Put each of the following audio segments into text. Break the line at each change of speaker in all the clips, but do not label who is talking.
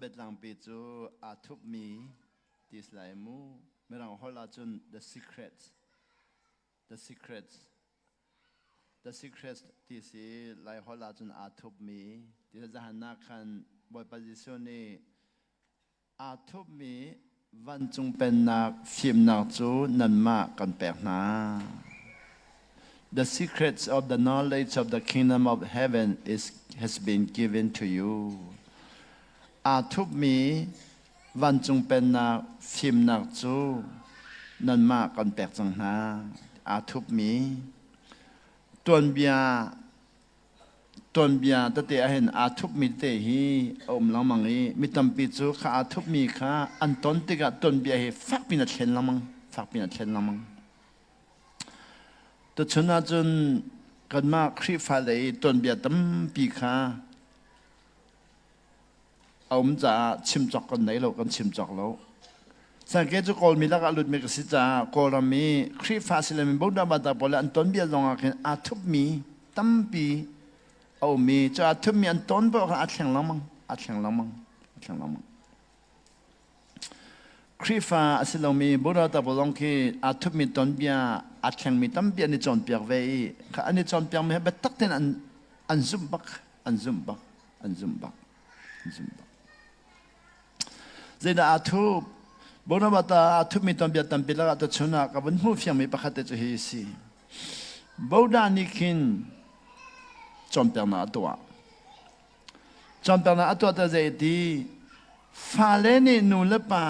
Biatlangpi cu aa thupmi ti si lai mu. Mirang holh ahcun the secrets, the secrets, the secrets ti si. Lai holh ahcun aa thupmi ti si. Zahan ah khan Bawipa Jesuh nih aa thupmi vancung pennak fimnak cu nanmah kan pek hna. The secrets of the knowledge of the kingdom of heaven has been given to you. Aa thupmi vancung pennak fimnak cu nanmah kan pek cang hna. Aa thupmi tuanbia tuanbia tete ahhin aa thupmi tete hi a um lengmang i mi tampi cu kha aa thupmi kha an ton tikah tuanbia hi fakpi in a thlen lengmang, fakpi in a thlen lengmang. Tuchun ahcun kanmah Khrihfa lei tuanbia tampi kha a um caah chim cawk kan nei lo, kan chim cawk lo. Sangke cu Kawlmi lakah lutmi ka si caah Kawlram i Khrihfa silomi Buddha pawl le an tuanbia zong ah khin aa thupmi tampi a um i cu aa thupmi an ton paoh kha aa thleng lengmang, aa thleng lengmang, aa thleng lengmang. Khrihfa a si lomi Buddha pawl zong khi aa thupmi tonbia aa thlengmi tampi an i cawnpiak ve i kha an i cawnpiakmi he biatak tein an zumh bak, an zumh bak, an zumh bak, an zumh bak. Zeidah aa thup? Buddha aa thupmi tonbia tampi lakah tuchun ah ka vun hmuh fiangmi pakhat te cu hi a si. Buddha nih khin cawnpiaknak a tuah. Cawnpiaknak a tuah te zei ti fale nih nu le pa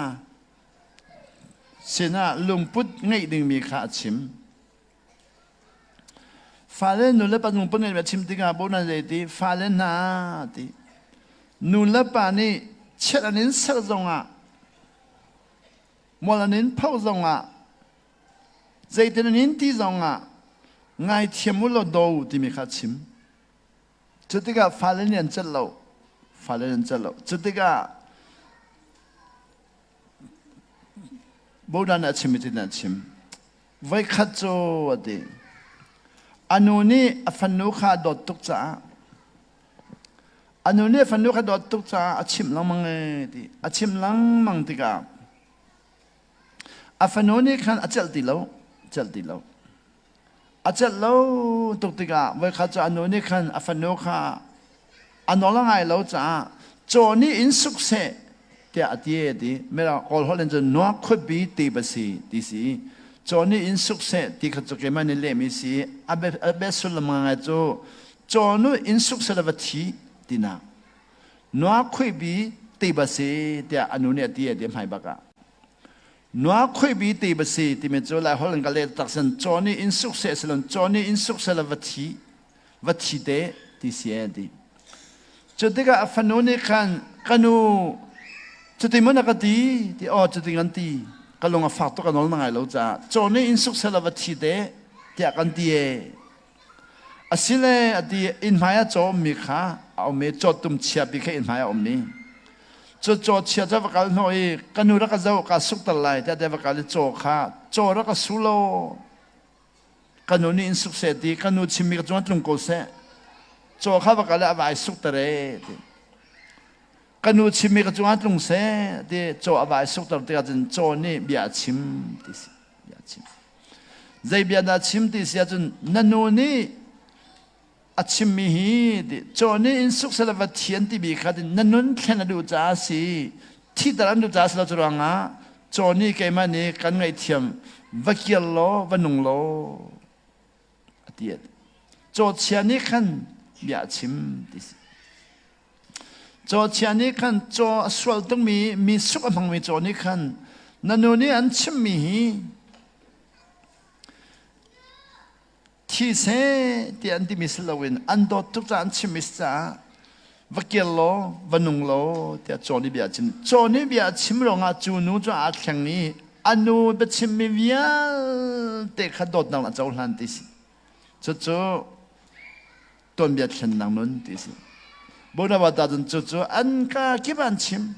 sinah lungput ngeih dingmi kha a chim. Fale nu le pa lungput ngeih a chim tikah bo nan zei ti fale hna ti nu le pa nih chiat an in serh zongah mual an in phoh zongah zeitin an in ti zongah ngaithiam u law do timi kha a chim. Cu tikah fale nih an celh lo. Fale nih an celh lo. Cu tikah Bodan a chim i tin a chim. Voikhat cu a ti. A nu nih a fanu kha a dawt tuk caah a nu nih a fanu kha dawt tuk caah a chimh lengmang e ti. A chimh lengmang tikah a fanu nih khan a celh ti lo. Celh ti lo. A celh lo tuk tikah voikhat cu a nu nih khan a fanu kha a nawl a ngai lo caah caw nih in suk seh tiah a ti a ti. Mirang Kawl holh in cun nuak khuatbi ti ba si ti si. Caw nih in suk seh ti kha cu keimah nih lehmi si. A bia sullam ngai cu caw nu in suk seh le va thi tinak. Nuak khuibi ti ba si tiah a nu nih a ti a ti hmai bak ah. Nua khuibi ti ba si timi cu Lai holh in ka leh tak sin caw nih in suk seh silon caw nih in suk seh le va thi va thi te ti si e ti. Cu tikah a fanu nih khan ka nu cuti maw na ka ti ti aw cuti kan ti ka lung a fak tuk ka nawl na ngai lo caah caw nih in suk seh le va thi te tiah kan ti e. Asile a ti inn hmai ah caw ummi kha a um i cawtum chiapi kha inn hmai ah um i cu caw chia cu va kal hnawh i ka nu rak ka zoh ka sukter lai tiah te va kal i caw kha caw rak ka su law ka nu nih in suk seh ti ka nu chimmi ka cungah tlung ko seh caw kha va kal i a vai sukter e ti ka nu chimmi ka cungah tlung seh ti caw a vai sukter tikah cun caw nih bia a chim ti si bia a chim zei bia dah chim ti si ahcun na nu nih a chimmi hi ti caw nih in suk seh le va thian timi kha na nun thlen a duh caah si thiter an duh caah si lo cu ruangah caw nih keimah nih kan ngaihthiam va kir law va nung law a ti caw chia nih khan bia a chim ti si caw chia nih khan caw a sual tungmi mi suk a hmangmi caw nih khan na nu nih an chimmi hi Thi seh tiah an timi si loin an dawt tuk caah an chim i caah va kir law va nung law tiah caw nih bia a chim. Caw nih bia a chim ruangah cu nu cu aa thleng i a nu biachimmi vialte kha dawtnak a cohlan ti si. Cucu tuanbia thlennak nun ti si. Bonabata cun cucu an ka kip an chim.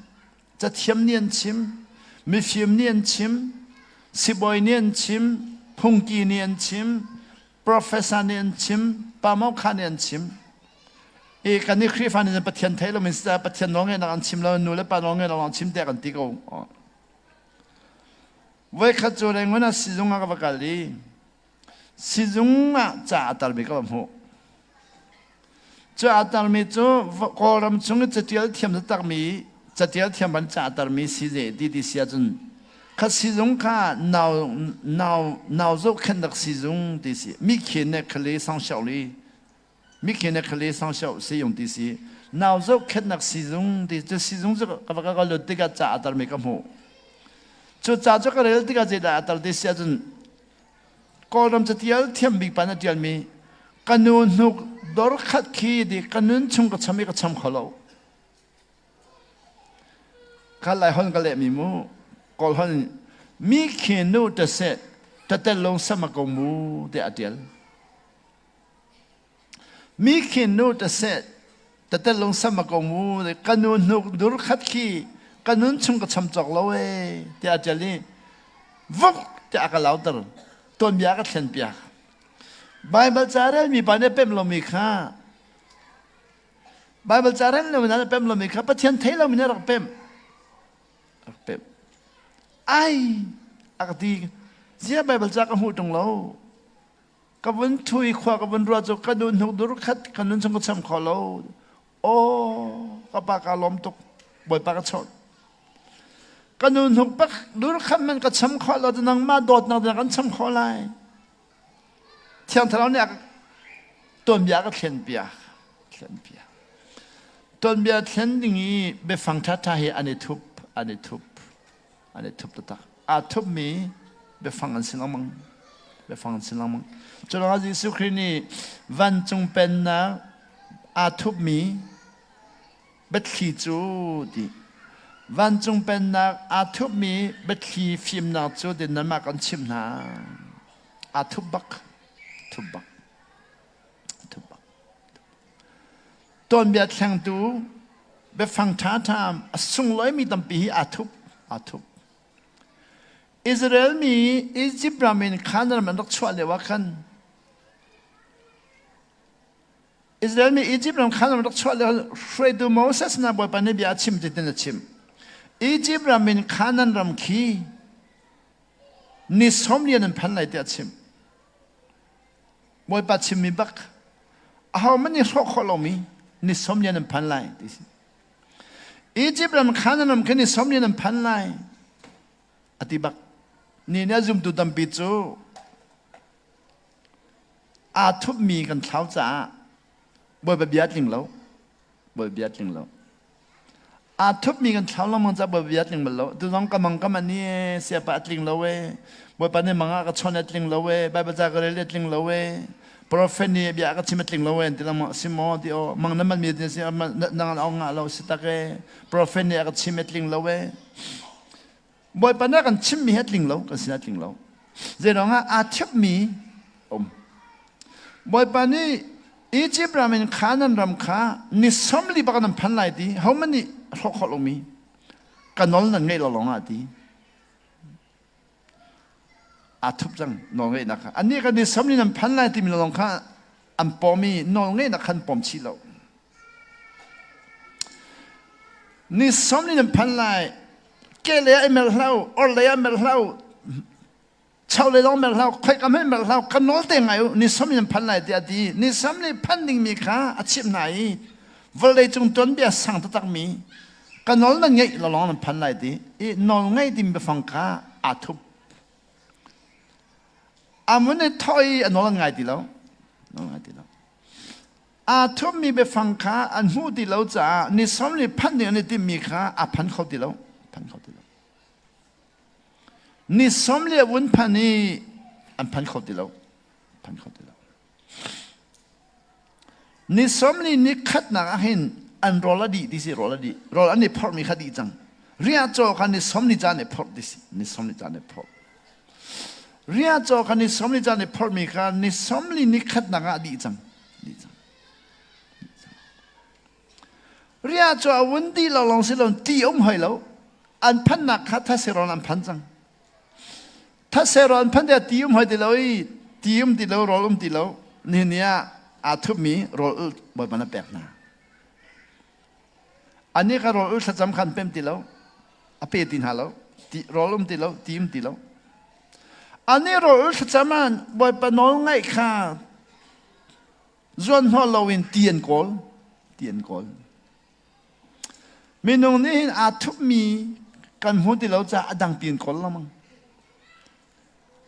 Cathiam nih an chim. Mifim nih an chim. Sibawi nih an chim. Phungki nih an chim. Professor nih an chim. Pamokha nih an chim. I kan i Khrihfa nih Pathian thei lo min Pathian nawlngeihnak an chim lo, nu le pa nawlngeihnak lawng chim tiah kan ti ko. Voikhat cu Rangoon ah sizung ah ka va kal i sizung ah ca a tarmi ka va hmuh. Cu a tarmi cu Kawlram chung i catial thiam taktakmi catial thiam ban ca a tarmi si ze ti ti si ahcun kha sizung kha nau nau nau zohkhenhnak sizung ti si mi khin ne khali sang xiao li mi khin ne khali sang xiao sizung ti si nau zohkhenhnak sizung ti cu sizung cu ka va ka lut tikah ca a tarmi ka hmuh. Cu ca cu ka rel tikah zeidah a tar ti si ahcun Kawlram catial thiam bik pa na tialmi ka nu hnuk dor khat khi di ka nun chung ka cham i ka cham kho lo. Kha lai hon ka leh mi mu Kawl hon mi khi nu ta se ta tel long sama ko mu te a tial. Mi khi nu ta se ta tel long sama ko mu ka nu hnuk dur khat khi ka nun chung ka cham cawk lo e te a tial i vuk tiah a ka lauter tuanbia ka thlen piak Baibal ca relmi pa nih a pemh lomi kha Baibal ca rel lomi nih a pemh lomi kha Pathian thei lomi nih a rak pemh rak pemh ai a ka ti zia Baibal ca ka hmuh ṭung lo ka vun thu i khua ka vun ruah cu ka nu hnuk dur khat ka nun chung ka cham kho lo Aw, ka pa ka lawm tuk. Bawipa ka chawnh. Ka nu hnuk bak dur khat man ka cham khawh lo nangmah dawtnak ding kan cham khawh lai. Thiang Thlarau nih a tuanbia ka thlen piak. Thlen piak. Tuanbia thlen ding i biafang ṭhaṭha hi an i thup, an i thup. An i thup taktak. Aa thupmi biafang an si lengmang. Biafang an si lengmang. Cu ruangah Jesuh Khrih nih vancung pennak aa thupmi biathli cu ti vancung pennak aa thupmi biathli fimnak cu ti nanmah kan chimh hna. Aa thup bak. Thup bak. Thup bak. Tuanbia thlengtu biafang ṭhaṭha a sunglawimi tampi hi aa thup aa thup. Israel mi Egypt ram in Canaan ram an rak chuah lio ah khan Israel mi Egypt ram Canaan ram rak chuah lio hruaitu Moses na Bawipa nih bia a chim ti tin a chim. Egypt ram in Canaan ram khi ni sawmlian an phan lai tiah a chim. Bawipa chimmi bak ahohmanh nih hrawh khawh lomi ni sawmlian an phan lai ti si. Egypt ram Canaan ram khi ni sawmlian an phan lai a ti bak. Ni nih a zumtu tampi cu aa thupmi kan thlau caah Bawipa bia tling lo. Bawipa bia tling lo. Aa thupmi kan thlau lengmang caah Bawipa bia tling bal lo. Tu zong ka mang ka man i siapa a tling lo e. Bawipa nih mang ah ka chawn a tling lo e. Baibal ca ka rel a tling lo e. Prophet nih bia ka chim a tling lo e. Ti lengmang si maw ti aw mang na man mi ti si nang an ngah lo si tak e. Prophet nih a ka chim a tling lo e. Bawipa nih a kan chimmi hi a tling lo, kan sin a tling lo. Zeiruangah aa thiapmi um. Bawipa nih Egypt ram in Canaan ram kha ni 40 bak nan phan lai ti hohmanh nih hrawh khawh lomi ka nawl nan ngeih lo lawng ah ti aa thup cang nawl ngeihnak kha annih ka ni 40 nan phan lai timi lawng kha an pawm i nawl ngeihnak khan pawm chih lo Ni 40 nan phan lai. Ke lei ah i mer hlah u, or lei ah mer hlah u, cho lei zong mer hlah u, khoika hmanh mer hlah u, ka nawl te ngai u, ni 40 nan phan lai tiah a ti. Ni 40 phan dingmi kha a chimh hna i vawlei cung tuanbia sang taktakmi ka nawl nan ngeih lawng nan phan lai ti i nawl ngei timi biafang kha aa thup. Amun i thawh i a nawl an ngai ti lo. Nawl ngai ti lo. Aa thupmi biafang kha an hmuh ti lo caah ni 40 phanh ding an i timhmi kha a phan kho ti lo. Phan kho ti lo. Ni 40 a vun phan i an phan kho ti lo. Phan kho ti lo. Ni 40 ni khatnak ah hin an rawl a dih ti si rawl a dih. Rawl an i phorhmi kha dih cang. Riahcaw kha ni 40 caan i phorh ti si. Ni 40 caan i phorh. Riahcaw kha ni 40 caan i phorhmi kha ni 40 ni khatnak ah a dih cang. Dih cang. Riahcaw a vun dih lo lawng si lo ti um hoi lo. An phannak kha thaserawn an phan cang. Thaserawn an phan tiah ti um hoi ti lo i ti um ti lo rawl um ti lo. Nihin ni ah aa thupmi rawl bawipa na pek hna. Ani kha rawl ul thlacam khan pem ti lo. A pe ti hna lo. Ti, rawl um ti lo, ti um ti lo. Ani rawl ul thlacam ah Bawipa nawl ngaih kha zuan hnawh loin ti an kawl. Ti an kawl. Minung nih hin aa thupmi kan hmu ti lo caah a dang ti an kawl lengmang.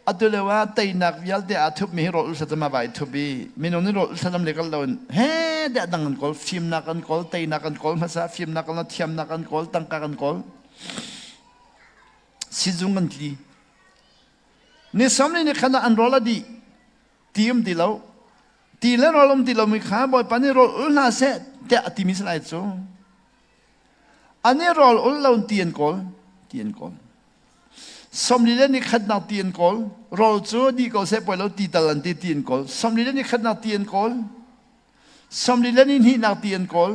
Atu lio ah teinak vialte aa thupmi hi rawl thlacam ah vai thup i minung nih rawl thlacam le kal loin he deh dang an kawl fimnak an kawl teinak an kawl hmasa fimnak an thiamnak an kawl tangka kan kawl sizung an tli ni samli ni khan an rawl a dih ti um ti lo ti le rawl um ti lomi kha bawipa nih rawl ul hna seh tiah a timi si lai cu An i rawl ul lo ti an kawl, ti an kawl. Sawmli le ni khatnak ti an kawl. Rawl cu dih ko seh poi lo ti tal an ti ti an kawl. Sawmli le ni khatnak ti an kawl. Sawmli le ni hnihnak ti an kawl.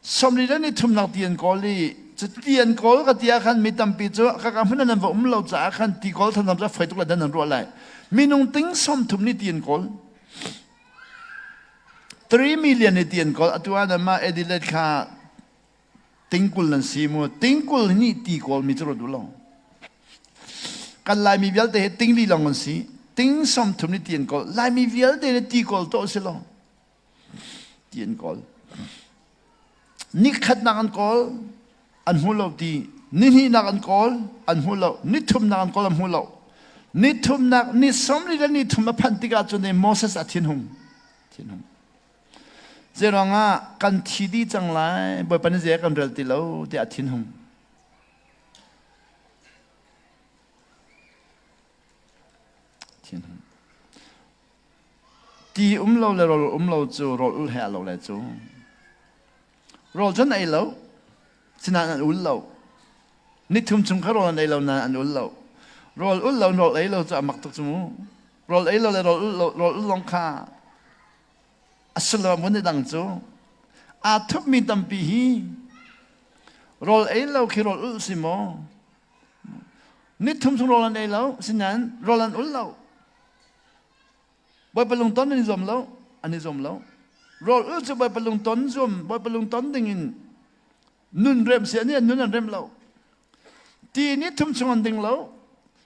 Sawmli le ni thumnak ti an kawl i cu ti an kawl ka ti ah khan mi tampi cu ka ka hmun an va um lo caah khan ti kawl than cu foi tuk le dan an ruah lai. Minung ting 30 ni ti an kawl. 3 million i ti an kawl atu ah nan mah Adelaide kha tingkul nan si mu tingkul nih ti kawl mi cu ruat u law kan Laimi vialte hi tingli lawng an si ting 30 nih ti an kawl Laimi vialte nih ti kawl to si lo ti an kawl nikhatnak an kawl an hmu lo ti nihnihnak an kawl an hmu lo nithumnak an kawl an hmu lo nithumnak ni sawmli le nithum a phanh tikah cun Moses a thinhung thinhung zeiruangah kan thi dih cang lai Bawipa nih zei kan rel ti lo tiah a thinhung thinhung ti um lo le rawl um lo cu rawl ul he a lo le cu Rawl cu an ei lo, sinain an ul lo. Nithum chung kha rawl an ei lo nain an ul lo. Rawl ul lo rawl ei lo cu a mak tuk cu mu. Rawl ei lo le rawl ul lo rawl ul lawng kha a sullam mun i dang cu aa thupmi tampi hi rawl ei lo khi rawl ul si maw? Nithum chung rawl an ei lo, sinain rawl an ul lo. Bawipa lungton an i zuam lo, an i zuam lo. Rawl ul cu Bawipa lungton zuam, Bawipa lungton ding in nun rem si an nun an rem lo. Ti ni thum chung an ding lo,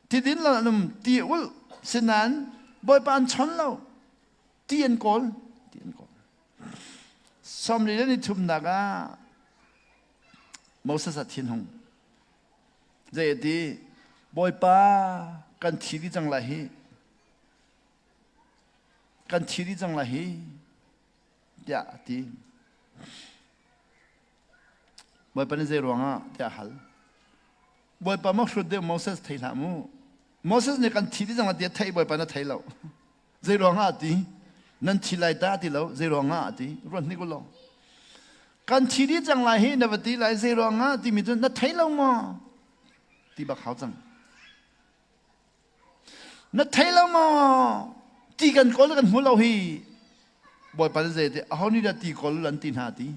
ti din lo an um, ti ul sinain Bawipa an chon lo, ti an kawl, ti an kawl. Sawmli le ni thumnak ah Moses a thinhung. Zei a ti? Bawipa kan thi dih cang lai hi. Kan thi dih cang lai hi tiah a ti. Bawipa nih zei ruangah tiah a hal. Bawipa maw hrut deuh Moses thei hlah mu. Moses nih kan thi dih cang lai ti a theih Bawipa na thei lo. Zei ruangah a ti? Nan thi lai ta ti lo. Zei ruangah a ti? Ruat hnik u law. Kan thi dih cang lai hi na va ti lai zei ruangah timi cu na thei lo maw? Ti bak hau cang. Na thei lo maw? Ti kan kawl kan hmu lo hi. Bawipa nih zei ti aho nih dah ti kawl an ti hna ti?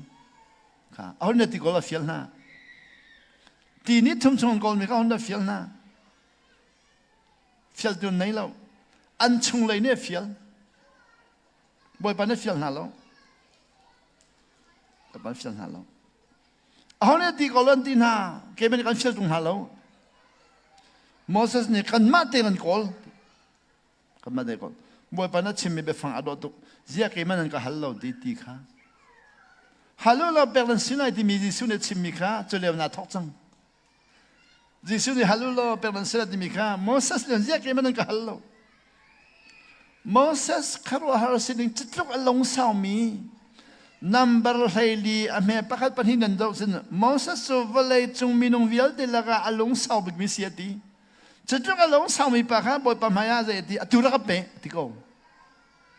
Kha aho nih dah ti kawl a fial hna? Ti nih thum chung an kawlmi kha aho nih dah fial hna? Fialtu an nei lo. An chunglei nih a fial. Bawipa nih a fial hna lo. Bawipa nih a fial hna lo. Aho nih ti ko lo an ti hna. Keimah nih kan fial tung hna lo. Moses nih kanmah tein an kawl. Kanmah tein kawl. Bawipa na chimmi biafang a dawh tuk. Ziah keimah nan ka hal lo ti ti kha. Hal u law pek nan si lai timi Jesuh nih a chimmi kha cu lio naa thawk cang. Jesuh nih hal u law pek nan si lai timi kha Moses nih ziah keimah nan ka hal lo. Moses khuaruahhar sining citluk a lungsaumi nambar 14 a hme pakhat pahnih nan zoh cun Moses cu vawlei cung minung vialte lakah a lungsau bikmi si a ti. Cutluk a lungsaumi pa kha Bawipa hmaiah zei a ti atu rak ka pe a ti ko.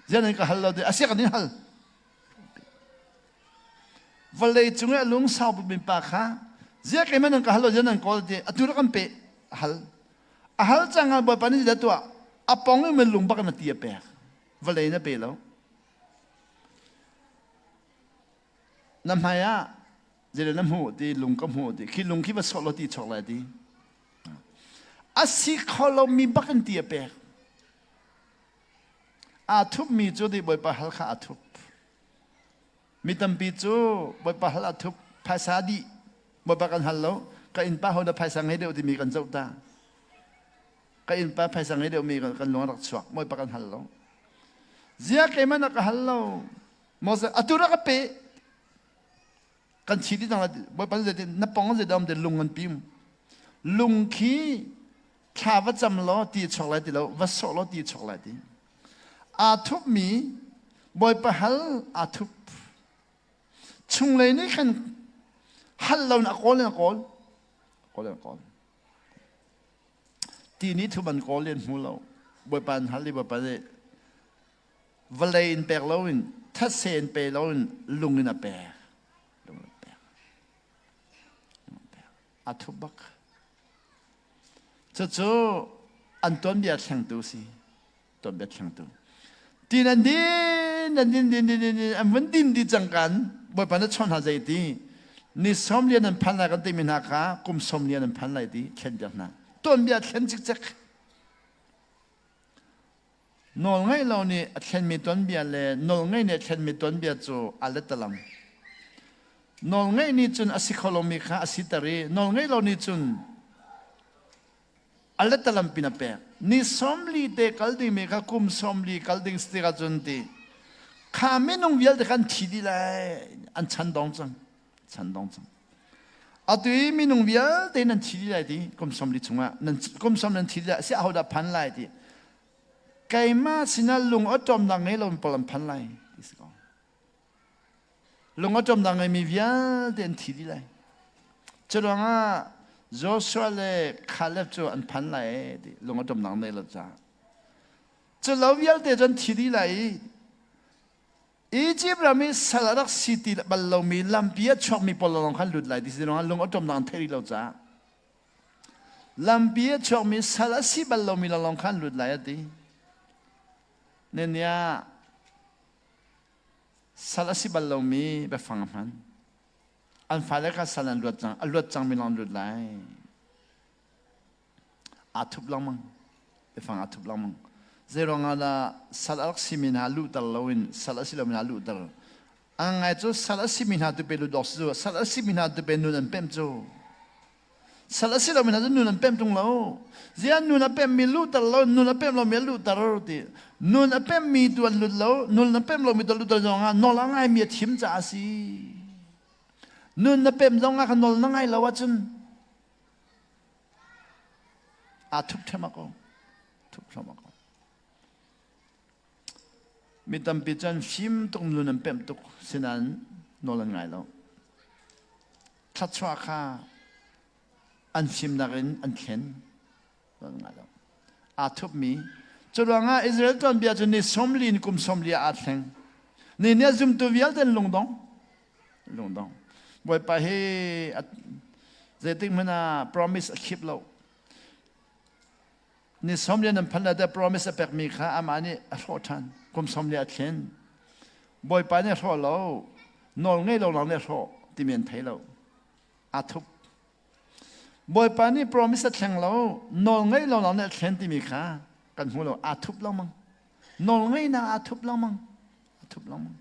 Ziah nan ka hal lo ti a sia kan in hal. Vawlei cung i a lungsau bikmi pa kha ziah keimah nan ka hal lo ziah nan kawl ti atu rak kan pe a hal. A hal cang ah Bawipa nih zeidah tuah? A pong i lung bak in a ti a pek. Vawlei na pe lo. Na hmai ah zeidah na hmuh ti lung ka hmuh ti khi lung khi va sawh law ti chok lai ti. A si kho lomi bak in ti a pek. Aa thupmi cu ti Bawipa hal kha aa thup. Mi tampi cu Bawipa hal aa thup. Phaisa dih. Bawipa kan hal lo. Ka innpa ho dah phaisa ngei deuh timi kan zoh ta. Ka innpa phaisa ngei deuh mi kan lung a rak chuak. Bawipa kan hal lo. Zia keimah na ka hal lo. Moses atu rak ka pe. Kan thi dih cang lai. Bawipa zeitin na pong zeidah um ti lung an pim. Lung khi thla va cam law ti a chuak lai ti lo, va sawh law ti a chuak lai ti. Aa thupmi Bawipa hal aa thup. Chunglei nih khan hal lo in a kawl in a kawl. Kawl in a kawl. Ti nih thup an kawl i an hmu lo. Bawipa an hal i Bawipa nih vawlei in pek loin thetse in pe loin lung in a pek. Lung in a pek. A thup bak. Cucu an tuanbia thlengtu si. Tuanbia thlengtu. Tin an din, an din, din, din, din, din, an vun din di cang kan Bawipa na chawn hna zei ti ni sawm lian an phan lai kan timi hna kha kum sawm lian an phan lai ti thlen piak hna. Tuanbia thlen cikcek. Nawlngaih lo nih a thlenmi tuanbia le nawlngaih nih a thlenmi tuanbia cu aa letalam. Nawlngaih nih cun a si kho lomi kha a siter i nawlngaih lo nih cun a letalam pin a pek. Ni 40 te kal dingmi kha kum 40 kal ding si tikah cun ti kha minung vialte kha an thi dih lai an chan dong cang chan dong cang. Atu i minung vialte nan thi dih lai ti kum 40 chungah nan kum som nan thi dih lai si ahodah phan lai ti keimah sinah lung awṭawmnak ngei loin pawl an phan lai ti si ko. Lung awṭawmnak ngeimi vialte an thi dih lai. Curuangah Joshua le Caleb cu an phan lai ti lung awṭawmnak nei lo caah. Cu lo vialte cu an thi dih lai i Egypt ram i sal a rak si ti bal lomi lampi a chuakmi pawl lawng khan lut lai ti si ruangah lung awṭawmnak an theih rih lo caah lampi a chuakmi sal a si bal lomi lawng khan lut lai a ti. Nenia sal a si bal lomi biafang a hman. An fale kha sal an luat cang, a luat cangmi lawng an lut lai. Aa thup lengmang. Biafang aa thup lengmang. Zei ruangah dah sal a rak simi hna luhter loin sal a si lomi hna luhter. A ngai cu sal a simi hna tu pe lut awk si cu sal a simi hna tu pe nun an pemh cu. Sal a si lomi hna cu nun an pemh tung lo. Ziah nun a pemhmi luhter lo, nun a pemh lomi a luhter ti. Nun a pemhmi tu an lut lo, nun a pemh lomi tu an luhter zongah nawl a ngaimi a thim caah a si. Nun na pemh zongah kha nawl na ngai lo ahcun aa thup thluahmah ko. Thup thluahmah ko. Mi tampi cu an fim tuk, nun an pemh tuk, sinain nawl an ngai lo. Thluachuah kha an fimnak in an thlen. Aa thupmi. Cu ruangah Israel tuanbia cu ni 40 in kum 40 ah aa thleng. Ni nih a zumtu vialte an lungdong. Lungdong. Bawipa hi zeitik hmanh ah promise a khip lo. Ni 40 an phanh le promise a pekmi kha amah nih a hrawh ṭhan. Kum 40 a thlen. Bawipa nih a hrawh lo. Nawl ngei lo lawng nih a hrawh timi an thei lo. Aa thup. Bawipa nih promise a thleng lo. Nawl ngei lo lawng nih a thlen timi kha kan hmu lo. Aa thup lengmang. Nawl ngeinak aa thup lengmang. Aa thup lengmang.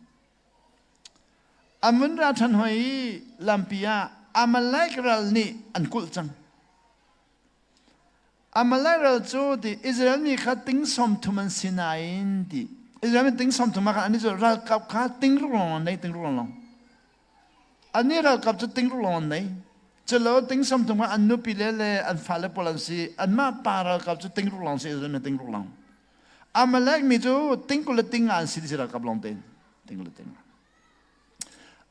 An vun ra ṭhan hoi i lampi ah Amalek ral nih an kulh cang. Amalek ral cu ti Israel mi kha ting 30 an si nain ti Israel mi ting 30 ah khan annih cu ralkap kha ting ruk lawng an nei ting ruk lawng. Annih ralkap cu ting ruk lawng an nei. Culo ting 30 ah an nupi le le an fale pawl an si. Anmah pa ralkap cu ting ruk lawng si Israel mi ting ruk lawng. Amalek mi cu ting 20 le ting nga an si ti si ralkap lawng tein ting 20 le ting nga.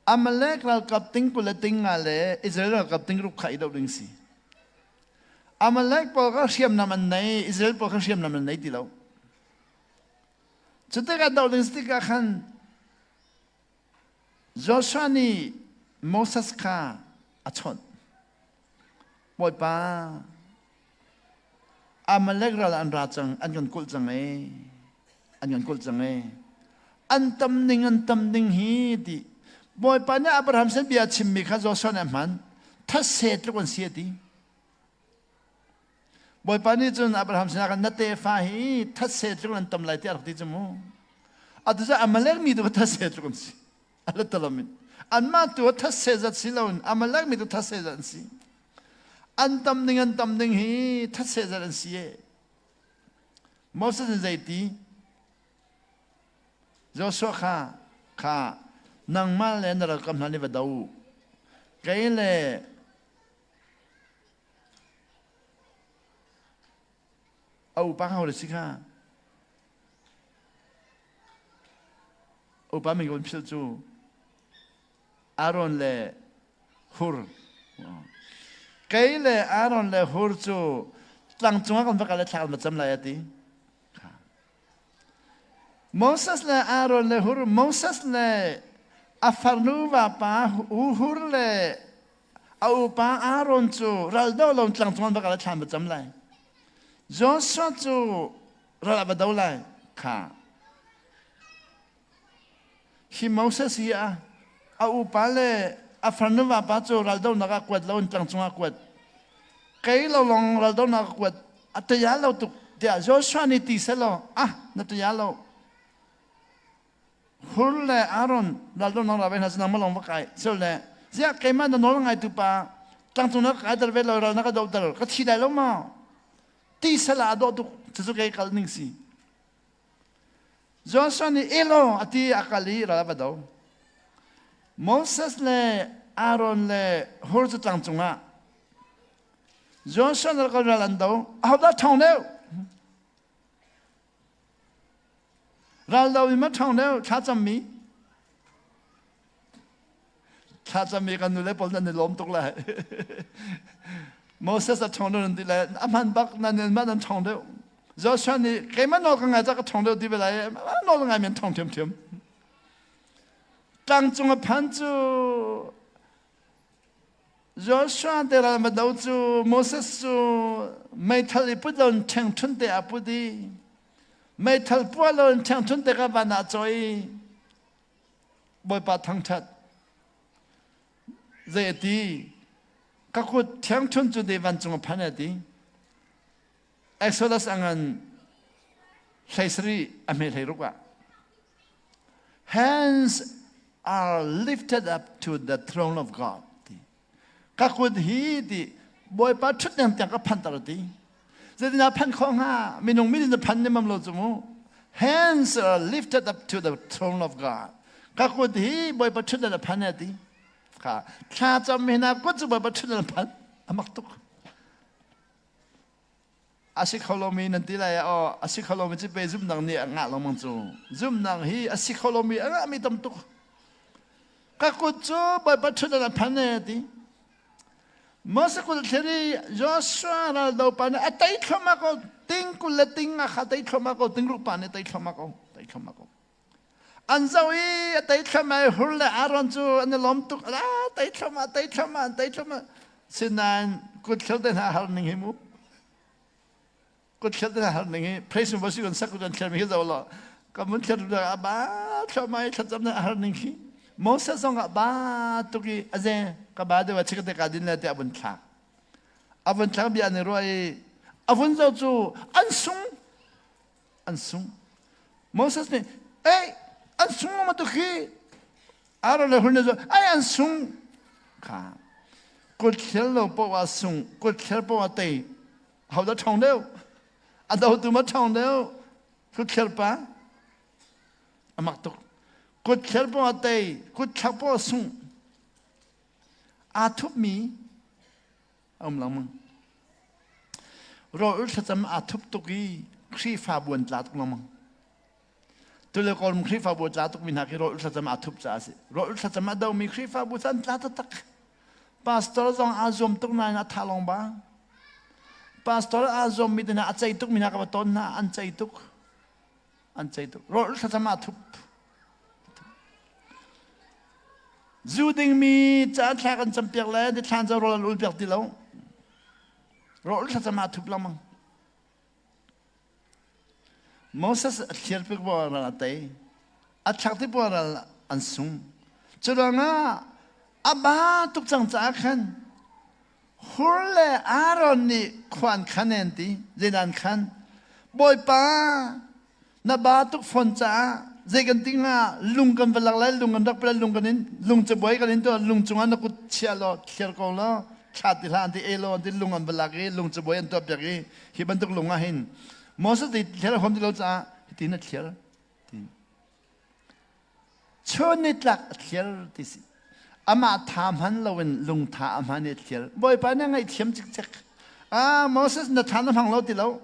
Amalek ralkap ting 20 le ting nga le Israel ralkap ting ruk kha i doh ding si. Amalek pawl kha hriamnam an nei, Israel pawl kha hriamnam an nei ti lo. Cu tikah doh ding si tikah khan Joshua nih Moses kha a chawnh. Bawipa, Amalek ral an ra cang, an kan kulh cang ee. An kan kulh cang ee. An tam ning an tam ning hi ti. Bawipa nih Abraham sin bia a chimmi kha Joshua nih a hman. Thase tluk an si a ti. Bawipa nih cun Abraham sinah khan na tefa hi thase tluk an tam lai tiah a rak ti cu mu. Atu cu Amalek mi tu kha thase tluk an si. A latalam in. Anmah tu thatse zat si loin Amalek mi tu thatse zat an si. An tam ding an tam ding hi thatse zat an si e. Moses in zeiti? Joshua kha kha nangmah le na ralkap hna nih va do u. Kei le a upa kha si kha upa min kan philh cu Aaron le Hur. Kei le Aaron le Hur cu tlang cungah kan va kal i thla kan va cam lai a ti. Moses le Aaron le Hur, Moses le a farnu vapa Hur le a upa Aaron cu ral do lo tlang cung an va kal i thlan va cam lai. Joshua cu ral a va do lai kha. Hi Moses hi a a upa le a farnu vapa cu raldonak ah kuat lo in tlang cungah kuat. Kei lo long raldonak ah kuat a taya lo tuk tiah Joshua nih ti selaw ah na taya lo. Hur le Aaron raldonak ra ve hna sinang malong va kai sel le ziah keimah na nawl ngai tu pa tlangcung na kai ter ve lo ral na ka dohter ka thi lai lo ma ti sela a dawh tuk cucu kei kal ning si. Joshua nih elaw a ti a kal i ral a va do. Moses le Aaron le Hur cu tlang cungah Joshua ral ral an do. Ahodah ṭhawng deuh? Ral do in ma ṭhawng deuh thlacammi? Thlacammi kan nule pawl nan i lawm tuk lai. Moses a ṭhawng deuh nan ti lai. A hman bak nan mah nan ṭhawng deuh. Joshua nih keimah nawl ka ngai ca ka ṭhawng deuh ti ve lai. Nawl ngai men ṭhawng ṭhiamṭhiam. Tlang cung a phan cu Joshua te ral va do cu Moses cu meithal i put lo in ṭhengṭhun te a put i meithal puah lo in ṭhengṭhun te ka van ah cawi Bawipa thangṭhat. Zei a ti? Ka kut ṭhiangṭhunh cu te vancung a phan a ti. Exodus a ngan 17 a hme 16 ah. Hands are lifted up to the throne of God. Ti. Ka kut hi ti Bawipa ṭhutdeng tiang ka phanter ti. Zeitindah phan khawh hnga? Minung min in na phan nemam lo cu mu. Hands are lifted up to the throne of God. Ka kut hi Bawipa ṭhutdan a phan ti. Kha thla cam hi na kut cu Bawipa ṭhutdan a phan. A mak tuk. A si kho lomi nan ti lai aw a si kho lomi cu pe zumnak nih a ngah lengmang cu. Zumnak hi a si kho lomi a ngahmi tam tuk. Ka kut cu Bawipa ṭhutdan a phan e ti. Moses kut thlir i Joshua raldo pa nih a tei thluahmah ko ting 20 le ting a kha tei thluahmah ko ting ruk pa nih tei thluahmah ko tei thluahmah ko an zoh i a tei thluahmah i Hur le Aaron cu an i lawm tuk a tei thluahmah tei thluahmah tei thluahmah sinain kut thlir te hna har ning hi mu kut thlir te hna har ning hi praise and worship kan sak kan thlir mi hi zo lo kan mun thlir a ba thluahmah i thlacam na har ning khi Moses zong ah ba tuk i a ze ka ba deuh a chikate ka din le te a vun thlak a vun thlak bia an i ruah i a vun zo cu an sung an sung Moses nih ei an sung ma tu khi Aaron le Hur nih ai an sung kha kut thlir lo poah sung kut thlir poah tei ho dah ṭhawng deuh a dotu ma ṭhawng deuh kut thlir pa a mak tuk kut thlir poah tei kut thlak poah sung aa thupmi a um lengmang rawl thlacam aa thup tuk i Khrihfabu an tla tuk lengmang Tule Kawlram Khrihfabu a tla tukmi hna khi rawl thlacam aa thup caah a si. Rawl thlacam a domi Khrihfabu cu an tla taktak. Pastor zong aa zuam tuk nain a tha lawng ba. Pastor aa zuammi te hna a cei tukmi hna ka va ton hna an cei tuk. An cei tuk. Rawl thlacam aa thup. Zu dingmi ca thla kan campiak le nithlan cu rawl an ul piak ti lo. Rawl thlacam aa thup lengmang. Moses a thlir pik ral a tei. A thlak ti ral an sung. Cu ruangah a ba tuk cang caah khan Hur le Aaron nih khua an khan an ti. Zeidah an khan? Bawipa, na ba tuk fawn caah Zei kan ti hnga? Lung kan va lak lai, lung kan rak pala, lung kan in lung cabuai kan in tuah, lung cungah na kut chia law, thliar ko law, thla ti hlah an ti, e law an ti, lung an va lak i lung cabuai an tuah piak i hi bantuk lung ah hin Moses ti thliar a huam ti lo caah hitin a thliar. Chun nitlak a thliar ti si. Amah tha hman loin lungtha a hman i a thliar. Bawipa nih a ngaihthiam cikcek. Ah, Moses na tha na hmang lo ti lo.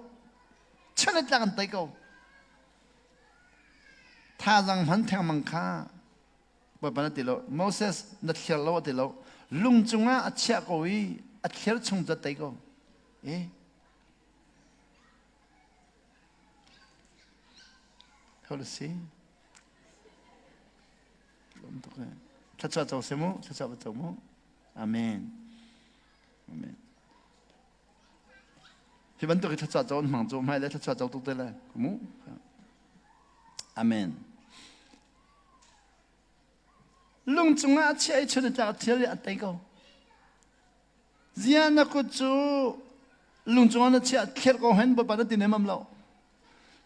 Chun nitlak an tei ko. Thazang hman thengmang kha Bawipa na ti lo. Moses na thliar lo a ti lo. Lung cungah a chiah ko i a thliar chung cu a tei ko. Eh? Ho si? Lawm tuk e. Thluachuah co seh mu, thluachuah va co mu. Amen. Amen. Hi bantuk hi thluachuah co an hmang cu hmai le thluachuah co tuk te lai. Mu. Amen. Lung cungah a chiah i chun a tlak thil i a tei ko. Zia na kut cu lung cungah na chiah thlir ko hen Bawipa na ti nemam lo.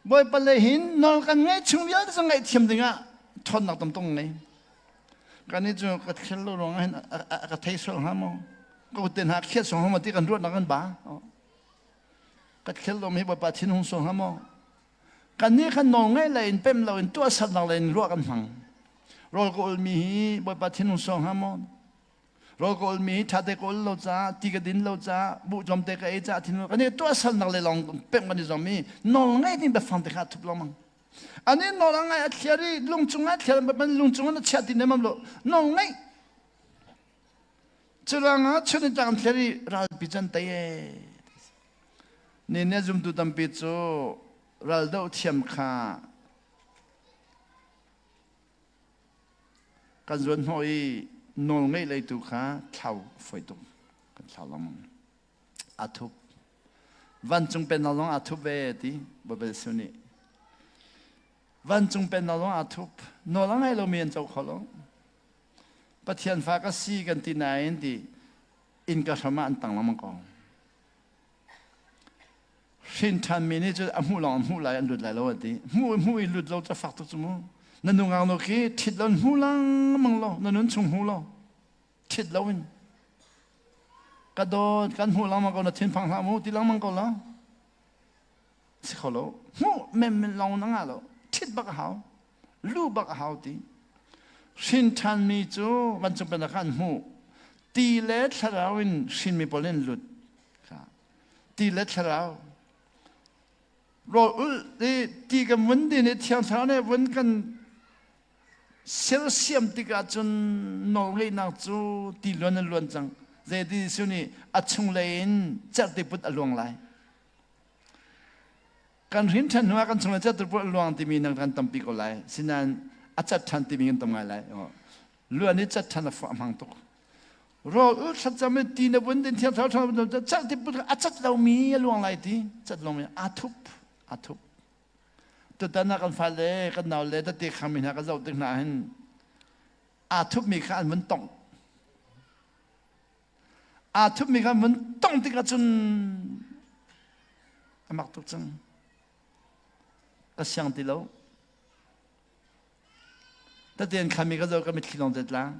Bawipa le hin nawl kan ngaih chung vialte cu ngaihthiam dingah ṭhawnnak tam tung ngei. Kan i cu ka thlir lo ruangah hin a ka thei sual hnga maw? Ka kut te hna khiat sual hnga maw ti kan ruahnak kan ba. Ka thlir lo mi Bawipa thin hung sual hnga maw? Kan nih khan nawl ngaih le in pem lo in tuahsernak le in ruah kan hmang. Rawl ka ulmi hi Bawipa thin hung sual hnga maw? Rawl ka ulmi ṭhate ka ul lo caah ti ka din lo caah buhcawm te ka ei caah thin kan i tuahsernak le lawng pemh kan i zuam i nawl ngei ding biafang te kha a thup lengmang. Ani nawl a ngai a thliar i lung cungah thliar ban lung cungah na chiah ti nemam lo nawl ngeih Curangah chun in tlang thliar i ralpi can tei e. Ni ne zumtu tampi cu raldoh thiam kha Kan zuan hnawh i nawl ngeih lei tu kha thlau fawi tuk. Kan thlau lengmang. Aa thup. Vancung pennak zong aa thup ve ti Baibal Jesuh nih. Vancung pennak zong aa thup. Nawl a ngai lomi an co kho lo. Pathian fa ka si kan ti nain ti innka hram ah an tang lengmang ko. Hrin ṭhanmi nih cun a hmuh lawng an hmuh lai an lut lai lo a ti. Hmuh hmuh i lut lo cu fak tuk cu mu. Na nungak nu khi ṭhit lo in hmu lengmang lo, na nun chung hmu lo. Ṭhit lo in. Ka dawt kan hmuh lengmang ko na thinphang hlah mu ti lengmang ko la. Si kho lo. Hmuh menmen lawng na ngah lo. Ṭhit bak a hau. Lu bak a hau ti. Hrin ṭhanmi cu vancung pennak kha an hmuh. Ti le thlarau in hrinmi pawl in lut. Ti le thlarau rawl ulh i ti kan vun din i thiang thlarau nih vun kan sersiam tikah cun nawlngeihnak cu ti luan in luan cang. Zeiti Jesuh nih a chunglei in cerhti put a luang lai. Kan hrin ṭhan hnuah kan chunglei cerhti put a luang timi nang kan tampi ko lai. Sinain a cat ṭhan timi kan tam ngai lai. Luan i cat ṭhan a hmang tuk. Rawl ul thlacam i ti na vun din thiang thlarau thlarau cat ti put a cat lomi a luang lai ti cat lomi aa thup aa thup tutan ah kan fale kan nau le tete khami hna ka zoh tik hna hin aa thupmi kha an vun tongh aa thupmi kha an vun tongh tikah cun a mak tuk cang ka siang ti lo Taten khami ka zoh ka mitthli lawng te tlang.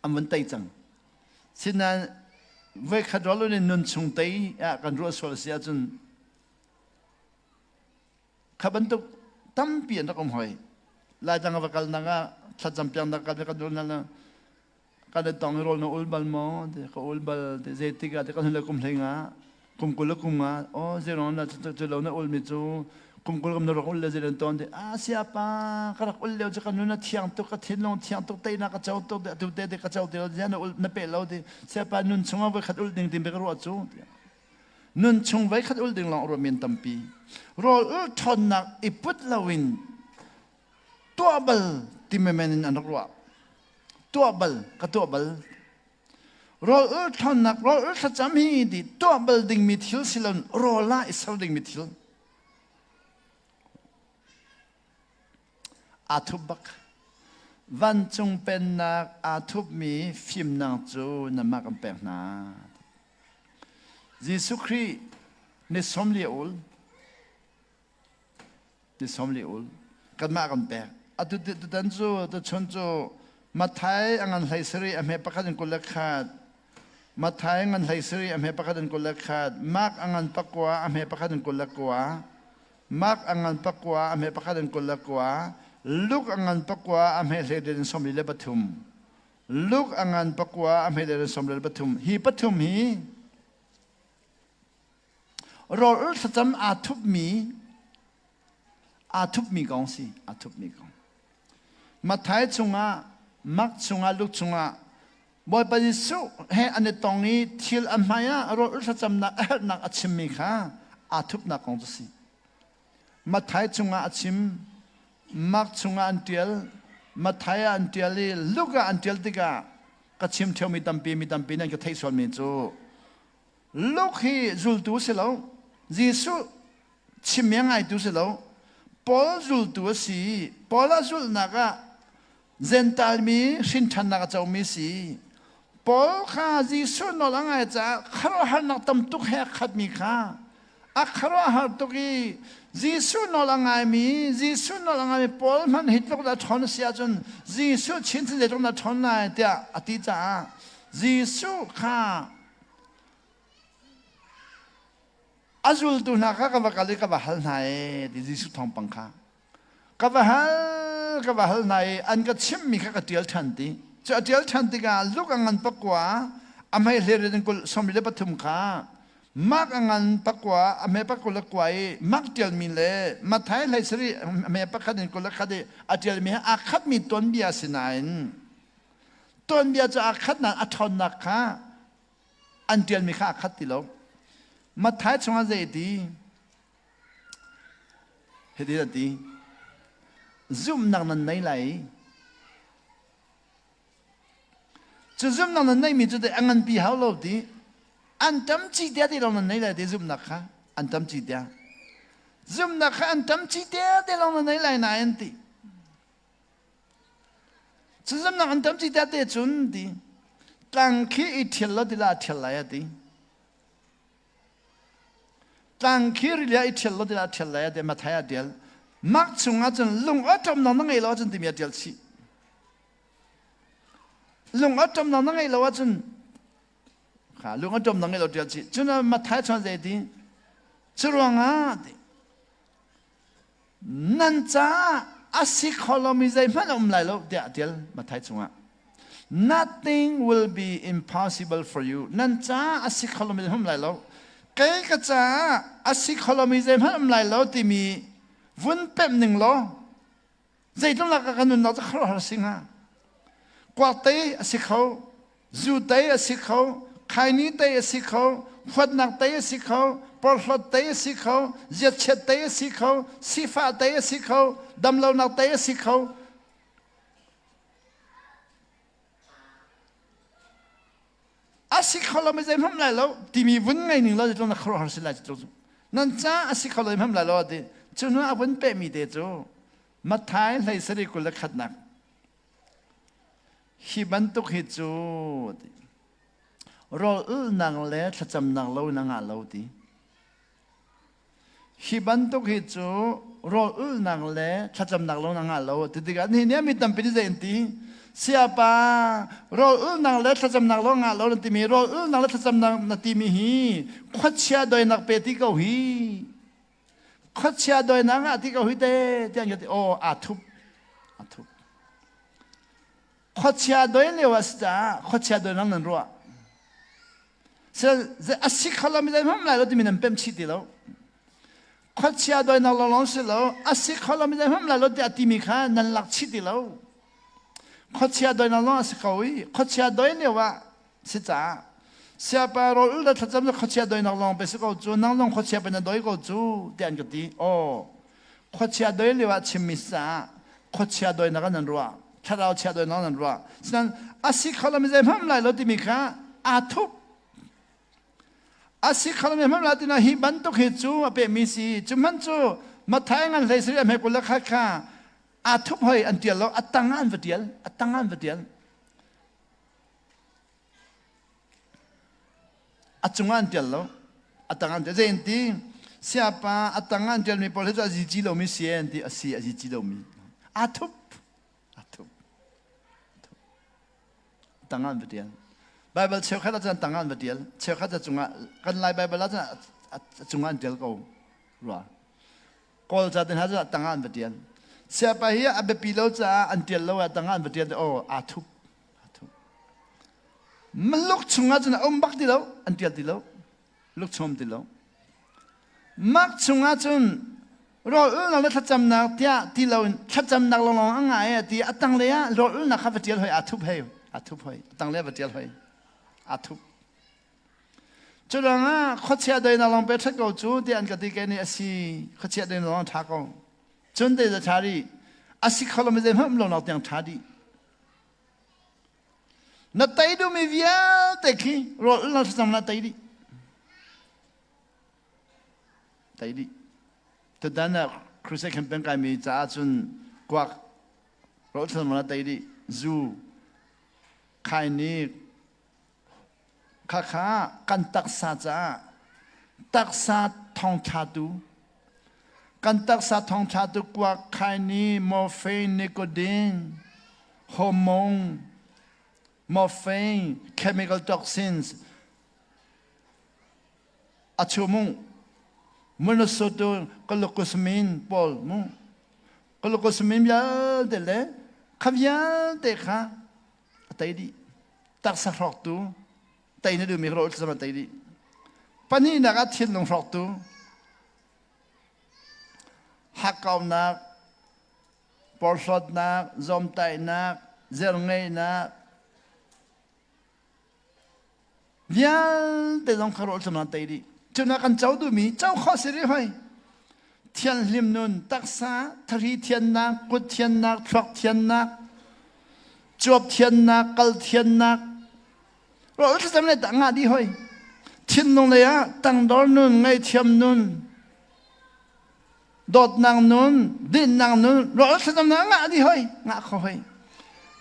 An vun tei cang. Sinain voikhat rual in nun chung tei ah kan ruah sual si ahcun kha bantuk tampi an rak um hoi. Laitlang va kal nak ah thlacam piang nak kan kan rul na Kan i tong i rawl na ul bal maw? Ti ka ul bal. Ti zeitik ah ti kan hun kum hlei nga kum 20 le kum nga oh zeirong na cu lo na ulmi cu kum 20 kum na rak ul le zeilan tawn ti a siapa ka rak ul lio cu ka nun a thiang tuk ka thinlung thiang tuk teinak ka co tuk atu te te ka co ti lo na ul na pe lo ti siapa nun chungah voi khat ul ding ti ka ruah cu nun chung voi khat ul ding lawng ruah men tampi rawl ul ṭhawnnak i put loin tuah bal ti menmen in an rak ruah. Tuah bal, ka tuah bal. Rawl ul ṭhawnnak, rawl ul thlacam hi ti tuah bal dingmi thil si lo rawl ah i ser dingmi thil. Aa thup bak. Vancung pennak aa thupmi fimnak cu nanmah kan pek hna. Jesuh Khrih ni 40 ul. Ni 40 ul. Kanmah kan pek. Atu tutan cu tuchun cu Matthai a ngan hlei sarih a hme pakhat in 21. Matthai ngan hlei sarih a hme pakhat in 21. Mark a ngan pakua a hme pakhat in 29. Mark a ngan pakua a hme pakhat in 29. Luke a ngan pakua a hme hlei in 43. Luke a ngan pakua a hme hlei in 43. Hi pathum hi rawl thlacam aa thupmi aa thupmi kong si aa thupmi kong. Matthai chungah, Mark chungah, Luke chungah Bawipa Jesuh he an i tong i thil a hmai ah rawl thlacamnak a herhnak a chimmi kha aa thupnak kong cu si. Matthai chungah a chim, Mark chungah an ṭial, Matthai ah an ṭial i Luke ah an ṭial tikah ka chim ṭheomi tampi mi tampi nan ka theih sualmi cu Luke hi zultu si lo, Jesuh chimmi a ngaitu si lo, Paul zultu a si. Paul a zulhnak ah Jentail mi hrinṭhannak a comi si. Paul kha Jesuh nawl a ngai caah khuaruahharnak tam tuk he a khatmi kha a khuaruahhar tuk i Jesuh nawl a ngaimi Jesuh nawl a ngaimi Paul hmanh hi tluk dah ṭhawn a si ahcun Jesuh chinchin zeitluk dah ṭhawn lai tiah a ti caah Jesuh kha a zultu hna kha ka va kal i ka va hal hna ee ti Jesuh thawngpang kha Ka va hal, ka va hal hna i an ka chimhmi kha ka ṭial ṭhan ti. Cu a ṭial ṭhan tikah Luke a ngan pakua, a hmei hlei in kul 43 kha Mark a ngan pakua, a hme pakul le kua i Mark ṭialmi le Matthai hlei sarih a hme pakhat in 21 i a ṭialmi he aa khatmi tuanbia si nain tuanbia cu aa khat nain a ṭhawnnak kha an ṭialmi kha aa khat ti lo. Matthai chungah zei ti? Hitin a ti, Zumhnak nan nei lai i cu zumhnak nan neihmi cu a nganpi hau lo ti an tam ci tia ti lawng nan nei lai ti zumhnak kha an tam ci tia zumhnak kha an tam ci tia te lawng nan nei lai nain ti cu zumhnak an tam ci tia te cun ti tlang khi i ṭhial lo ti la a ṭhial lai a ti Tlang khi rili ah i ṭhial lo tiah a ṭhial lai tiah Matthai ah a ṭial. Mark chungah cun lung awṭawmnak na ngeih lo ahcun timi a ṭial chih. Lung awṭawmnak na ngeih lo ahcun kha lung awṭawmnak ngeih lo ṭial chih. Cun Matthai chuan zei ti? Cu ruangah ti Nan caah a si kho lomi zeihmanh a um lai lo tiah a ṭial Matthai chungah. Nothing will be impossible for you. Nan caah a si kho lomi zeihmanh um lai lo. Kei ka caah a si kho lomi zeihmanh um lai lo timi vun pemh ning law zeitluk lak ah ka nunnak cu khuaruahhar a si hnga. Kuak tei a si kho, zu tei a si kho, khaini tei a si kho, huatnak tei a si kho, porhlawt tei a si kho, ziatchiat tei a si kho, sifah tei a si kho, damlonak tei a si kho. A si kho lo mi zeihmanh lai lo timi vun ngei ning lo zeitluk na khuaruahhar si lai cu nan ca a si kho lo hmanh lai lo ti cu hnu a vun pehmi te cu Matthai hlei sarih 21nak Hi bantuk hi cu rawl ulhnak le thlacamnak lo in a ngah lo ti. Hi bantuk hi cu rawl ulhnak le thlacamnak lo in a ngah lo ti tikah nihin ni mi tampi nih zei an ti? Sayapa rawl ulhnak le thlacamnak lo ngah lo na timi rawl ulhnak le thlacamnak na timi hi khuachia doinak pe ti ko hi. Khuachia doinak ah ti ko hi te tiah an ka ti. Aw aa thup. Aa thup. Khuachia doi lio a si caah khuachia doi nang nan ruah. A si kho lo mi zeihmanh lai lo timi nan pemh chih ti lo. Khuachia doinak lawnglawng si lo, a si kho lo mi zeihmanh lai lo tiah timi kha nan lak chih ti lo. Khuachia doinak lawng a si ko i khuachia doi lio ah si caah siapa rawl ul le thlacam le khuachia doinak lawng pe si ko cu nang lawng khuachia pe na doi ko cu tiah an ka ti. Aw khuachia doi lio ah chimmi si caah khuachia doinak ah nan ruah thlarau chia doinak nan ruah sinain a si kho lomi zeihmanh lai lo timi kha aa thup a si kho lomi hmanh lai tina hi bantuk hi cu a pehmi si cu hmanh cu Matthai ngan hlei sari a hme kul le khat kha aa thup hoi an tial lo a tang ah an va tial a tang ah an va tial A cungah an ṭial lo. A tangah an ṭial. Zei an ti? Siapa a tang ah an ṭialmi pawl hi cu a zici lomi si an ti. A si, a zici lomi. Aa thup. Aa thup. Tang ah an va ṭial. Baibal cheukhat ah cun tang ah an va ṭial. Cheukhat a cungah kan Lai Baibal ah cun a cungah an ṭial ko rua. Kawl ca te hna cu tang ah an va ṭial. Siapa hi a biapi lo caah an ṭial lo ah tang ah an va ṭial. Oh, aa thup. Aa thup. Maluk chungah cun a um bak ti lo, an ṭial ti lo. Lukchawm ti lo. Mark chungah cun rawl ulnak le thlacamnak tiah ti loin thlacamnak lawnglawng a ngah e ti a tanglei ah rawl ulnak kha va ṭial hoi aa thup hei aa thup hoi a tanglei ah va ṭial hoi aa thup. Cu ruangah khuachia doinak lawng pe ṭhat ko cu tiah an ka ti ke nih a si khuachia doinak lawng ṭha ko cun te za ṭha rih a si kho lo mi zeihmanh um lo nak tiang ṭha dih. Na tei duhmi vialte khi rawl na thlacam na tei dih. Tei dih. Tutan ah crusade campaign kaimi caah cun kuak rawl thlacam na tei dih. Zu, khaini, khakha kan taksa caah taksa thawngṭhatu kan taksa thawngṭhatu kuak khaini morphine nicotine hormone morphine chemical toxins a chumung monosoto glucosamine pawl mu glucosamine vialte le kha vialte kha a tei dih taksa hrawktu tei na duhmi rawl thlacam a tei dih pahnihnak ah thinlung hrawktu hakkaunak porhlawtnak zawmtaihnak zerngeihnak vialte zong kha rawl thlacam a tei dih cunak kan co duhmi co khawh si rih hoi Thianghlim nun, taksa thari thiannak, kut thiannak, thluak thiannak, cuap thiannak, kal thiannak, rawl thlacam le tah ngah dih hoi. Thinlung lei ah tangdor nun, ngaihthiam nun, dawtnak nun, dinnak nun, rawl thlacam na ngah dih hoi, ngah kho hoi.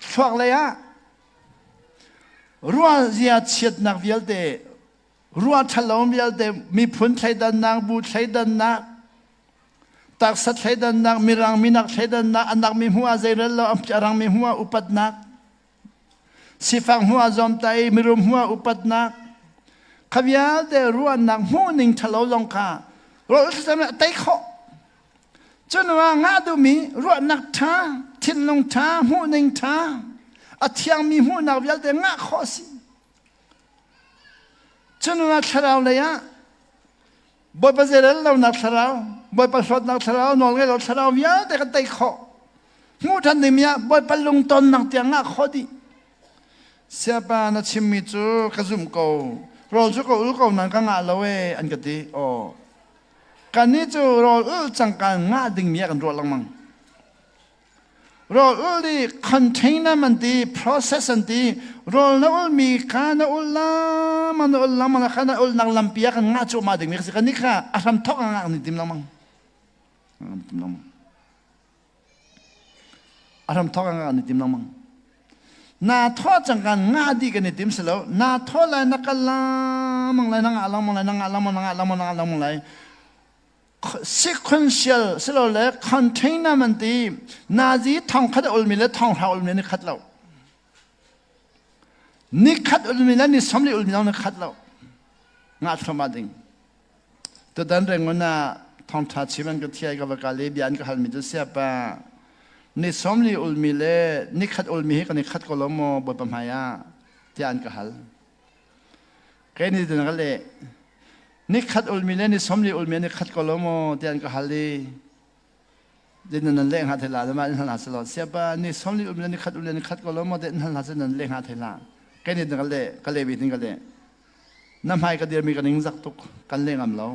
Thluak lei ah ruahzia chiatnak vialte ruah ṭhalo vialte miphun thleidannak bu thleidannak taksa thleidannak mirang minak thleidannak anak mi hmuh ah zeirel lo a rang mi hmuh ah upatnak sifak hmuh ah zawmtai mirum hmuh ah upatnak kha vialte ruahnak hmuhning ṭhalo zong kha rawl thlacam a tei khawh cun ah ngah duhmi ruahnak ṭha thinlung ṭha hmuhning ṭha a thiangmi hmuhnak vialte ngah khawh a si Cun thlarau lei ah Bawipa zeirel lonak thlarau, Bawipa hlawtnak thlarau, nawlngaih lo thlarau vialte kan tei khawh. Hmuh ṭhan dingmi ah Bawipa lungtonnak tiang ngah khawh dih. Siapa na chimmi cu ka zumh ko. Rawl cu ka ul ko nain ka ngah lo ee an ka ti. Aw. Kannih cu rawl ul cangka ngah dingmi ah kan ruah lengmang. Rawl ul i container an ti, process an ti. Rawl na ulmi kha na ul lama na ul lama kha na ulnak lampi ah kan ngah cuahmah dingmi ka si. Kan nih kha a hram thawk ah ngah kan i tim lengmang. Tim lengmang. A hram thawk ah ngah kan i tim lengmang. Na thaw cang kan ngah dih kan i tim si lo. Na thaw lai na kal lamang lai na ngah lengmang lai na ngah lengmang na ngah lengmang na ngah lengmang lai. Sequential silole container man ti nazi thongkhat a ulmi le thonghra ulmi ni khat lo. Ni khat ulmi le ni somli ulmi zong ni khat lo. Nga thloma ding. Tutan rengun ah thongtha chim an ka thiai ka va kal i bia an ka halmi cu siapa ni somli ulmi le ni khat ulmi hi kan i khat ko lo maw Bawipa hmai ah tiah an ka hal. Kei nih cun ka leh. Nikhat ulmi le ni 40 ulmi an i khat ko lo maw tiah an ka hal i din nan leh hnga thei la mah in hal hna selaw siapa ni 40 ulmi le nikhat ulmi an i khat ko lo maw tiah in hal hna selaw nan leh hnga thei la. Kei nih ka leh ka leh bi tin ka leh. Na hmai ka dirmi ka ning zak tuk kan leh ngam lo.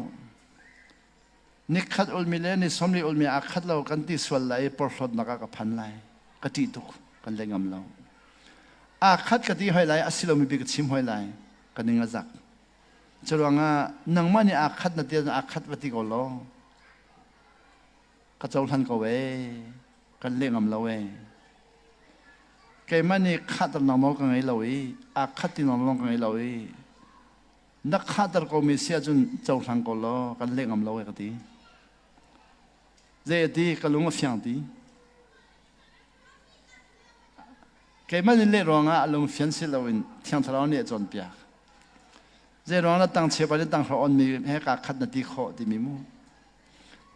Nikhat ulmi le ni 40 ulmi aa khat lo kan ti sual lai i porhlawtnak ah ka phan lai. Ka ṭih tuk kan leh ngam lo. Aa khat ka ti hoi lai a si lomi bi ka chim hoi lai ka ning a zak. Curuangah nangmah nih aa khat na ti ahcun aa khat va ti ko law ka cohlan ko ee kan leh ngam lo ee. Keimah nih khahternak nawl ka ngei lo i aa khat ti nawl lawng ka ngei lo i. Na khahter ko mi si ahcun cohlang ko law kan leh ngam lo e ka ti. Zei a ti ka lung a fiang ti. Keimah nih leh ruangah a lung fian si loin Thiang Thlarau nih a cawnpiak. Zei ruang na tang cheu pa nih tang hra on mi he kaa khat na ti khawh timi mu.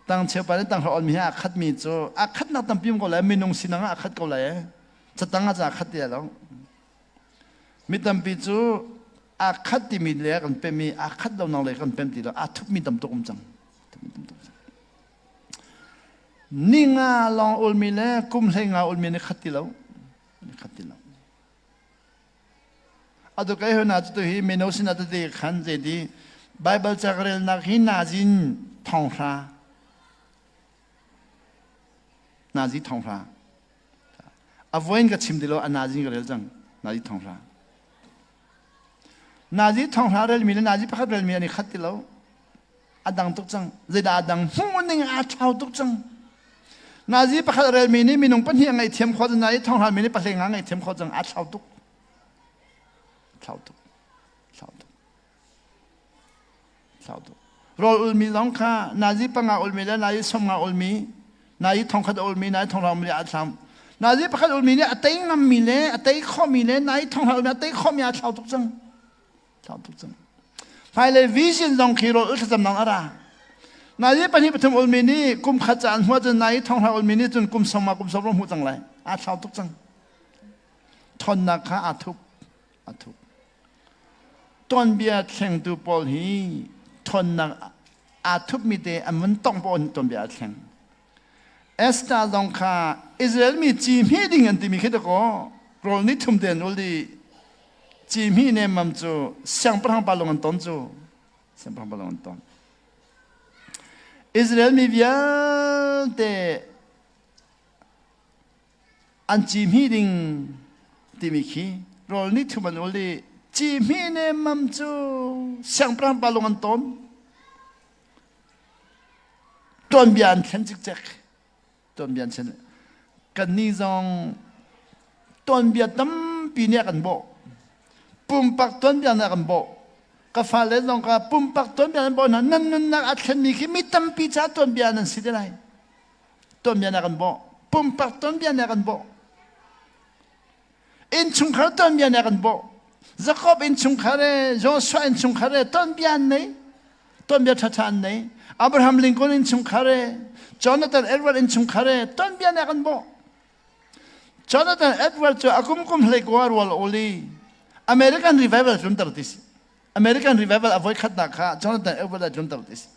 Tang cheu pa nih tang hra on mi he aa khat mi cu aa khatnak tampi um ko lai minung sinang ah aa khat ko lai e. Catang ah ca khat ti lo. Mi tampi cu aa khat timi le kan pem i aa khat lo nak le kan pem ti lo aa thup mi tam tuk um cang. Ninga lawng ulmi le kum hlei nga ulmi ni khat ti lo. Ni khat ti lo. Atu kai hona cu tu hi mino sin tete khan zeiti Bible ca ka relnak hi nazin thonghra nazi thonghra a voin ka chim ti lo a nazi ka rel cang nazi thonghra nazi thonghra relmi le nazi pakhat relmi an i khat ti lo a dang tuk cang zeidah a dang hmuh ning aa thlau tuk cang nazi pakhat relmi nih minung pahnih a ngaihthiam khawh cang nazi thonghra mi nih pahleng a ngaihthiam khawh cang aa thlau tuk thlau tuk thlau tuk thlau tuk rawl ulmi zong kha nazi panga ulmi le nazi somnga ulmi nazi thongkhat ulmi nazi thonghra ulmi aa thlam nazi pakhat ulmi nih a tei ngammi le a tei khawhmi le nazi thonghra ulmi a tei khawhmi aa thlau tuk cang thlau tuk cang hmailei vision zong khi rawl ul thlacam nang a ra nazi pahnih pathum ulmi nih kum khat ca an hmuh cun nazi thonghra ulmi nih cun kum sawma kum sawm hmuh cang lai aa thlau tuk cang ṭhawnnak kha aa thup a thup Tuanbia thlengtu pawl hi ṭhawnnak aa thupmi te an vun tongh paoh in tuanbia a thleng. Esther zong kha Israel mi ci hmih ding an timi khi dakaw rawl ni thum te an ul i ci hmih nemmam cu siangpahrang pa lung an ton cu siangpahrang pa lung an ton. Israel mi vialte An cihmih ding timi khi rawl ni thum an ul i cihmih nemmam cu siangpahrang pa lung an tawn. Tuanbia an thlen cikcek. Tuanbia an thlen. Kannih zong tuanbia tampi nih a kan bawh. Pumpak tuanbia nih a kan bawh. Ka fale zong ka pumpak tuanbia an bawh hna. Nan nunnak a thlenmi khi mi tampi ca tuanbia nan si te lai. Tuanbia nih a kan bawh. Pumpak tuanbia nih a kan bawh. Innchungkhar tuanbia nih a kan bawh. Jakob innchungkhar e, Joshua innchungkhar e, tuanbia an nei. Tuanbia ṭhaṭha an nei. Abraham Lincoln innchungkhar e, Jonathan Edward innchungkhar e, tuanbia nih a kan bawh. Jonathan Edward cu a kum kum hlei kua rual oli American Revival tlunter ti si. American Revival a voikhatnak kha Jonathan Edward a tlunter ti si.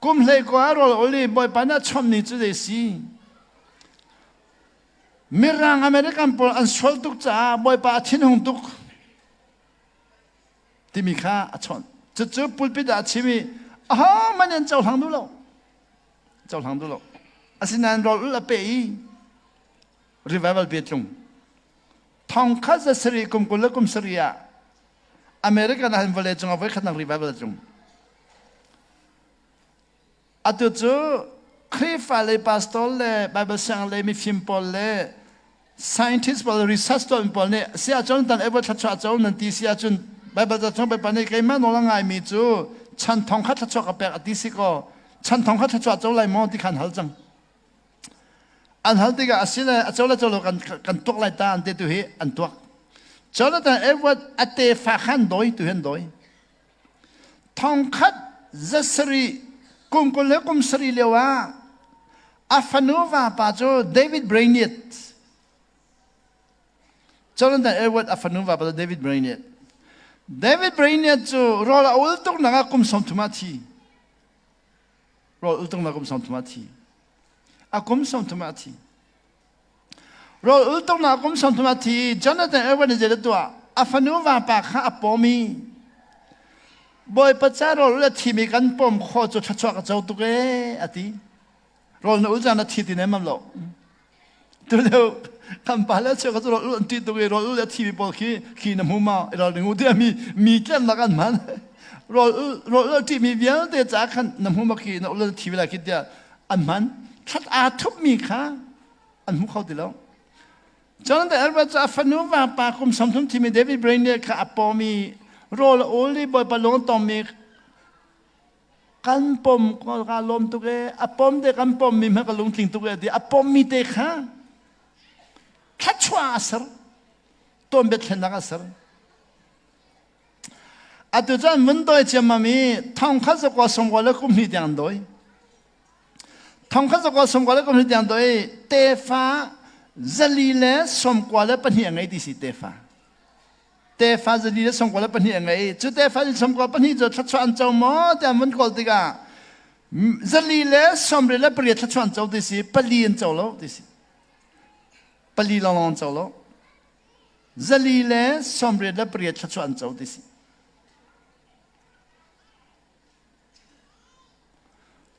Kum hlei ko ah rawl ul i Bawipa nih a chawmh ni cu zei si? Mirang American pawl an sual tuk caah Bawipa a thinhung tuk timi kha a chawnh. Cucu pulpit ah a chim i ahohmanh an cohlang duh lo. Cohlang duh lo. Asinain rawl ul a pe i revival pe tlung. Thong khat za sarih kum 20 le kum sarih ah American ah hin vawlei cung ah voikhatnak revival a tlung. Atu cu Khrihfa le pastor le Bible siang le mifim pawl le scientist pawl research tuahmi pawl nih si ahcun tan evo thluachuah co nan ti si ahcun Bible ca chung Bawipa nih keimah nawl a ngaimi cu chan thong khat thluachuah ka pek a ti si kaw chan thong khat thluachuah co lai maw ti kha an hal cang. An hal tikah a si le a co le co lo kan kan tuak lai ta an ti tu hi an tuak. Jonathan Edward a tefa khan dawi tu hi an dawi. Thongkhat zasarih kum 20 le kum sarih lio ah a fanu vapa cu David Brainerd Jonathan Edward a fanu vapa cu David Brainerd David Brainerd cu rawl a ul tuk nak ah kum 30 ah thi rawl ul tuk nak kum 30 ah thi a kum 30 ah thi Rawl ultuknak kum 30 a thi i Jonathan Edwards nih zeidah tuah? A fanu vapa kha a pawm i Bawipa ca rawl ul a thimi kan pawm khawh cu thluachuah ka co tuk ee a ti. Rawl na ul caan a thi ti nem lo. Tu lio kan pa le cheu ka cu rawl ul an ti tuk i rawl ul a thimi pawl khi khi na hmu ma i rawl ning u tiah mi mi tlennak an hman. Rawl ul rawl ul a ṭihmi vialte ca khan na hmu ma khi na ul a thi lai khi tiah an hman. Thlat aa thupmi kha an hmu kho ti lo. Jonathan Edwards cu a fanu vapa kum 30 thimi David Brainerd kha a pawm i Rawl a ul i Bawipa lung a tongmi kan pom ka lawm tuk e a pom te kan pom mi hmanh ka lungtling tuk e ti a pom mi te kha thluachuah a ser tuanbia thlennak a ser. Atu cun vun dawi ciammam i thongkhat zakua sawmkua le kum hnih tiang an dawi. Thongkhat zakua sawmkua le kum hnih tiang dawi tefa 412 a ngei ti si tefa. Tefa 412 a ngei. Cu tefa 42 cu thluachuah an co maw tiah an vun kawl tikah 198 thluachuah an co ti si, pali an co lo ti si. Pali lawnglawng an co lo. 488 thluachuah an co ti si.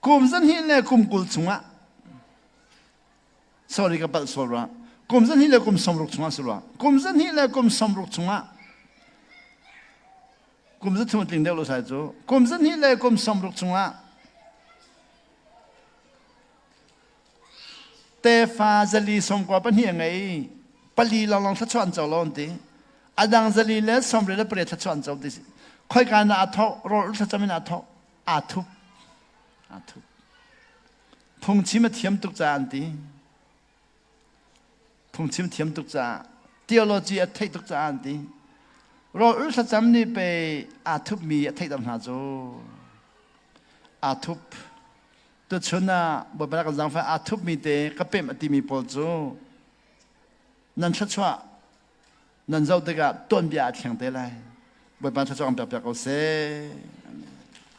Kum 2 le kum 20 chungah sorry ka palh sual rua kum 2 le kum 60 chungah si rua kum 2 le kum 60 chungah kum 3 tling deuh lo sai cu kum 2 le kum 60 chungah Tefa 492 a ngei. Pali lawnglawng thluachuah an co lo an ti. A dang 428 thluachuah an co ti si. Khoika na aa thawk, rawl thlacam in aa thawk, aa thup. Aa thup. Phungchim a thiam tuk caah an ti. Phungchim thiam tuk caah, theology a theih tuk caah an ti. Rawl ul thlacam nih pe aa thupmi a theihter hna cu. Aa thup. Tuchun ah Bawipa kan zaangfah aa thupmi te ka pemh a timi pawl cu nan thluachuah nan zoh tikah tuanbia a thleng te lai. Bawipa thluachuah kan pek piak ko seh. Amen.